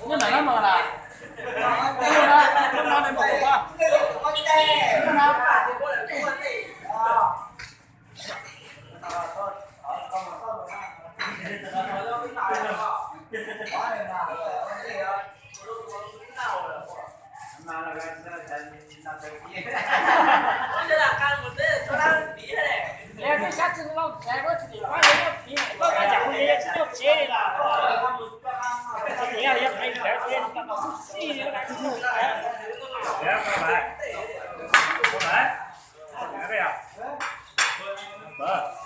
Nyob ntawm no mas las. Nyob no, nyob no, nyob no.